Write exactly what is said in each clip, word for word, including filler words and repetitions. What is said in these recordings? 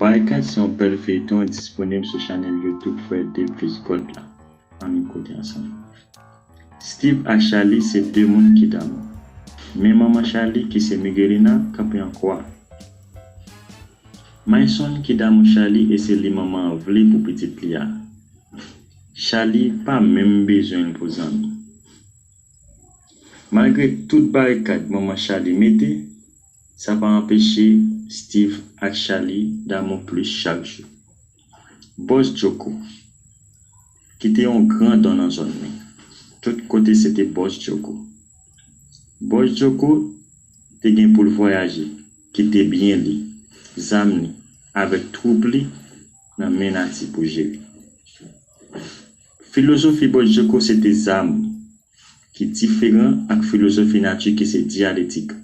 Barikad se yon bèl feyton disponib sou chanèl YouTube Frè Dave Fils God la. Ann koute ansanm. Steve ak Charlie se de moun ki damou. Men manman Charlie ki se Miguelina kanpe an kwa. Myson ki damou Charlie e se li manman an vle pou pitit li a. Charlie pa menm bezwen l pou zanmi. Malgre tout barikad manman Charlie mete, sa pa anpeche Steve ak Charlie damou plis chak jou. Bòs Djoko, ki te yon gran don nan zòn nan. Tout kote se te Bòs Djoko. Bòs Djoko te gen pou l vwayaje, kite byen li, zam li, avèk twoup li nan men nati pou jere. Filozofi Bòs Djoko se te zam, ki diferan ak filozofi nati ki se dyaletik.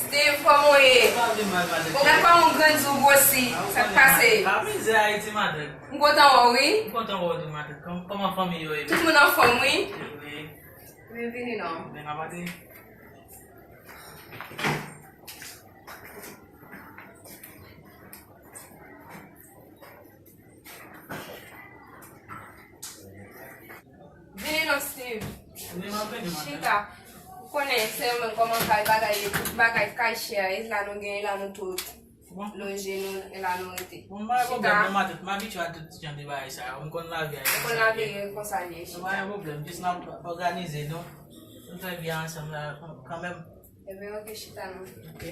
Steve, kòman w ye? Ou gad kòman w grandi, w gwosi. Sa k pase? A mizè Ayiti, matant. M kontan wè w, wi. M kontan wè w tou, matant. Kòm-, kòman fanmi yo ye? Tout moun anfòm, wi. Wi. Byenvini non. Byen apati. Vini non, Steve. Vini, m ap vini, matant. Chita. Ou konnen, se mwen kòman kay bagay ye, tout bagay kay chè, e la nou gen, e la nou tout loje, nou, e la nou rete. Bon, m pa gen pwoblèm non, matant, m abitye a tout jan de bagay sa yo, m konn lavi a. Ou konn lavi a konsa l ye, chita. M pa gen pwoblèm, jis n ap òganize nou, nou fè vi a ansanm la, kanmenm. Ebyen, oke, chita non. Oke.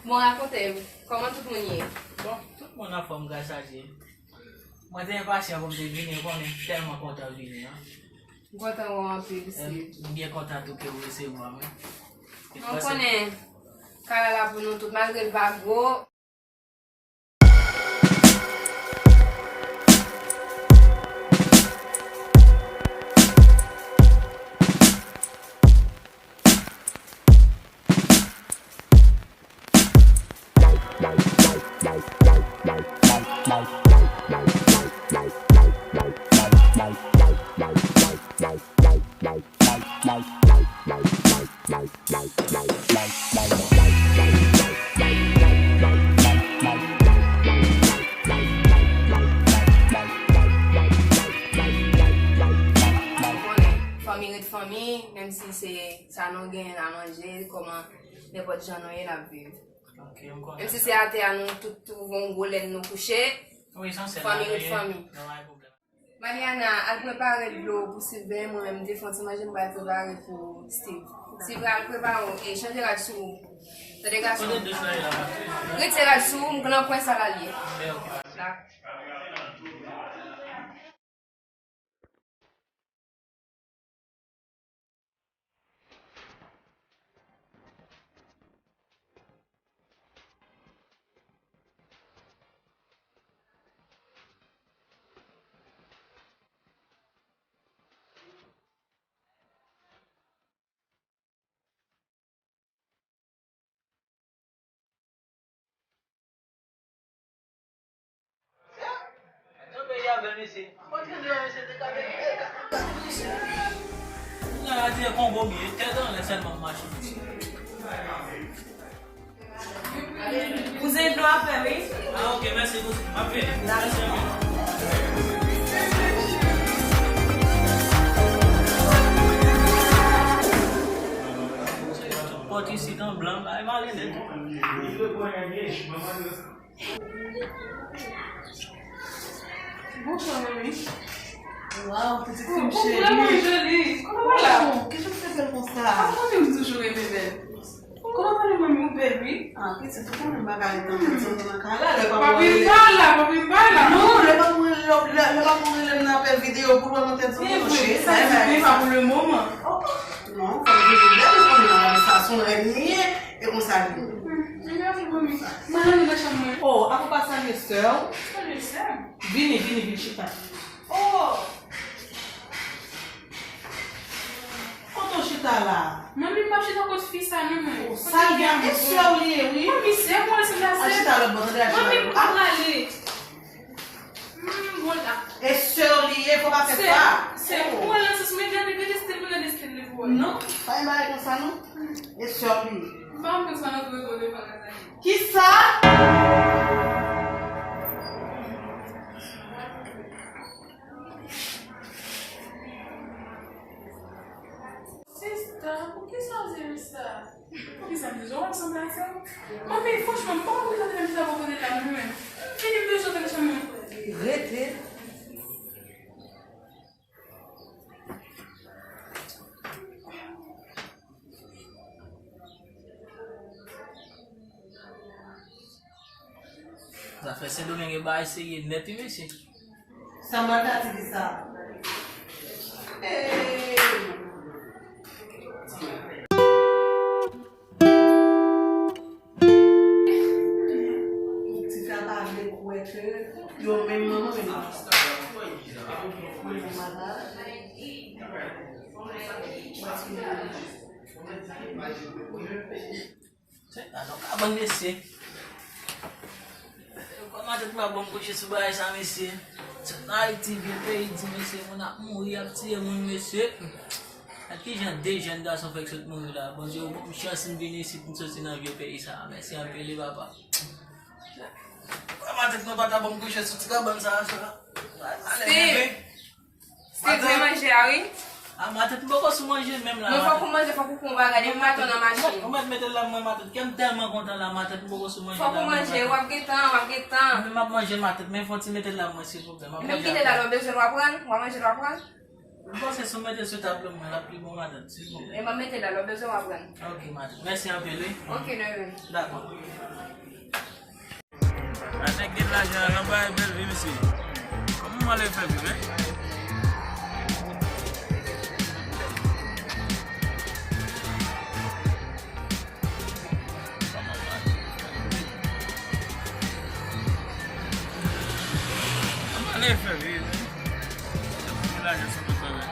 Bon, rakonte m, kòman tout moun ye? Bon, tout moun anfòm, gras a Dye. Mwen te enpasyan pou m te vini, ou konnen, m tèlman kontan vini an. M kontan wè w anpil, Steve. M byen kontan tou ke w resevwa mwen. Mwen konnen kay la la pou nou tout, malgre l pa gwo. Fanmi ret fanmi, menm si se sa nou genyen n a manje, kòman nenpòt jan nou ye n ap viv. Ok, m konnen. Menm si se atè a nou tout twouve yon gwo lèn nou kouche, fanmi ret fanmi. Mariana, al prepare dlo pou Sylvain, mwen menm m te fè yon ti manje m pral prepare pou Steve. Sylvain, al prepare w e chanje rad sou ou. Tande gason. Retire rad sou ou, m nan kwen sa l al ye. La. Kouzen dlo ap fè, wi. Ah, ok, mèsi, kouzen. M ap vini. Mèsi anpil. Pòt isit an blan, bagay mare nèt. Bonswa, manmi. Waw, pitit fi m cheri. Ou vrèman joli. Kòman w la? Bon, kijan w fè bèl konsa? Ah, manmi, m toujou renmen bèl. Kòman w pale, manmi, ou bèl, wi. Ah, pitit, ou konnen m pa ka ret nan tèt zanmi nan kay la, lè pa mwen rele. Papi m pa la, papi m pa la. Non, lè pa mwen rele, lè, lè pa mwen rele m nan apèl videyo pou l wè mwen tèt zanmi nan cheri. Sa e pa pou le moman. Oh, non, fò m toujou bèl, ou konnen nan sa, se yon règ m ye, e konsa li ye. Mwen la nan chanm mwen. Oh, apa w pa salye sè w? Salye sè m? Vini, vini, vin chita. Oh! Kote w chita la? Manmi, m p ap chita kot fi sa non, mwen. Oh, sa gen, e sè w li ye, wi. Manmi, sè mwen, se la sè. Al chita lòt bò, tande, al chita lòt bò. Manmi, m pa prale. Hmm, bon la. E sè w li ye, fò pa fè sa. Sè, sè, oh. Ou wè nan sans mwen, gade, gade stil mwen, gade stil li pou wè. Non, pa gen bagay konsa, non. E sè w li ye. M pa konn sa nan tou rezo de bagay sa. Kisa? Sista, poukisa w di m sa? Poukisa m di w sanble a sè w? Manmi, franchman, m pa konn poukisa w te fè m di sa bò kote la, mwen menm. Vini, m bezwen w nan chanm mwen. Rete. Zafè Sendomeng e bagay serye nèt, wi, mesye. Sa m pral ta di sa. Hey! Ti fi a pa vle kwè ke yo menm manman menm papa. Manman malad. Paske Se la, non, kabann mesye. Kòman tèt mwen ap ban m kouche sou bagay sa, mesye? Sot nan Ayiti, vye peyi di, mesye, moun ap mouri, ap tiye moun, mesye. Ak ki jan de jèn gason fèk sot mouri la? Bondye, ou ban m chans m vin isit, m soti nan vye peyi sa. Mèsi anpil, wi, papa. Kòman tèt mwen pa ta ban m kouche sou ti kabann sa, sa. Steve! Steve, men manje a, wi. A, matant, m poko sou manje menm la. Non, fòk ou manje, fòk ou pran bagay, depi maten nan machin. Ou mèt mete l la, mwen, matant. Kè m tèlman kontan la, matant, m poko sou manje la. Fòk ou manje, w ap gen tan, w ap gen tan. Men m ap manje, matant, men fè yon ti mete l la, mwen, silvouplè. M ap manje. Menm kite l la, lè w bezwen l, w ap pran l, w ap manje l, w ap pran l. M panse si w mete l sou tab la, mwen, l ap pi bon, matant, silvouplè. E m ap mete l la, lè w bezwen, w ap pran l. Ok, matant. Mèsi anpil, wi. Ok, de rien. Dakò. A nèg gen lajan an, nan bay bèl vi, mesye. Kòman mwen ale fè vi, men? Kòman mwen ale fè vi, men? Nèg gen lajan san pwoblèm, men.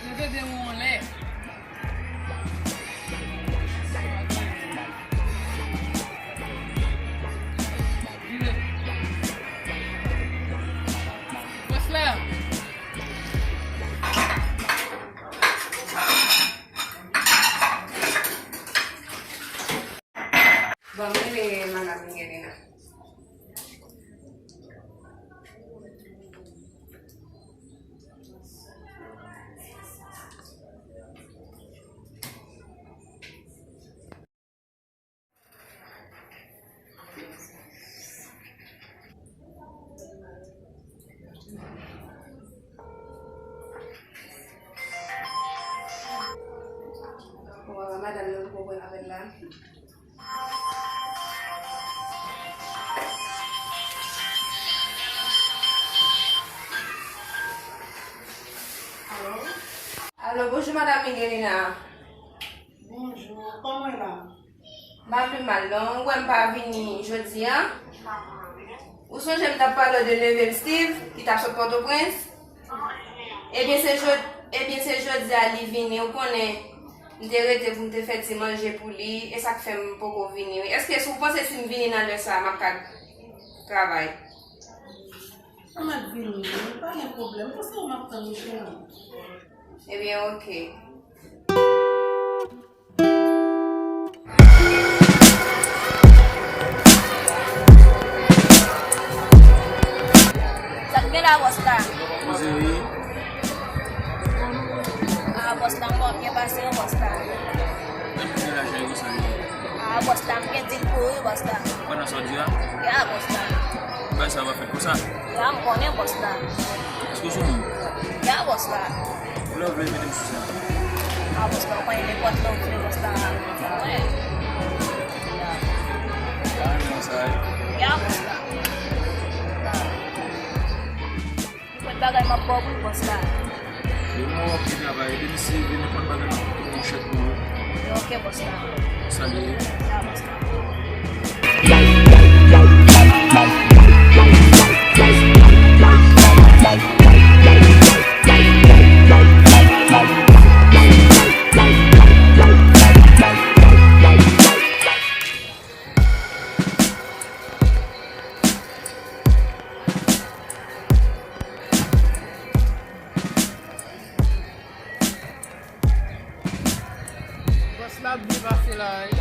Leve de ou anlè. Bon, mwen, madanm Miguelina. Bon, madanm nan poko wè avè l la. Alo? Alo, bonjou, madanm Miguelina. Bonjou, kòman w ye la? M pa pi mal, non. Ou wè m pa vini jodi a? Ou sonje m t ap pale w de Neville Steve, ki t ap sot Pòtoprens? Ebyen, se jod-, ebyen, se jodi a li vini, ou konnen. M te rete pou m te fè ti manje pou li, e sa k fè m poko vini, wi. Èske si w panse si m vini nan lè sa a, m ap ka travay? Ou mèt vini, wi, pa gen pwoblèm. Pou sa, m ap tann ou, cheri. Ebyen, oke. Sa k gen la, bòs la? Koze wi. A, bòs la, m wè w byen pase, bòs la. Menm pou gen lajan yo, sa yo. A, bòs la, m gen dil pou ou, bòs la. Pandan sa w di a? Ya, bòs la. Bagay sa va fèt konsa? Ya, m konnen, bòs la. Èske w sou moun? Ya, bòs la. Lè w vle mete m sou sa. A, bòs la, w konnen nenpòt lè w vle, bòs la. Mwen. Ya, renmen sa, wi. Ya, bòs la. Nenpòt bagay m ap ba w pou l, bòs la. Yo, mwen w ap travay, depi si vin nenpòt bagay m ap pote yon chèk pou ou. Yo, oke, bòs la. Salye. Ya, bòs la. Bòs la ap byen pase la, wi.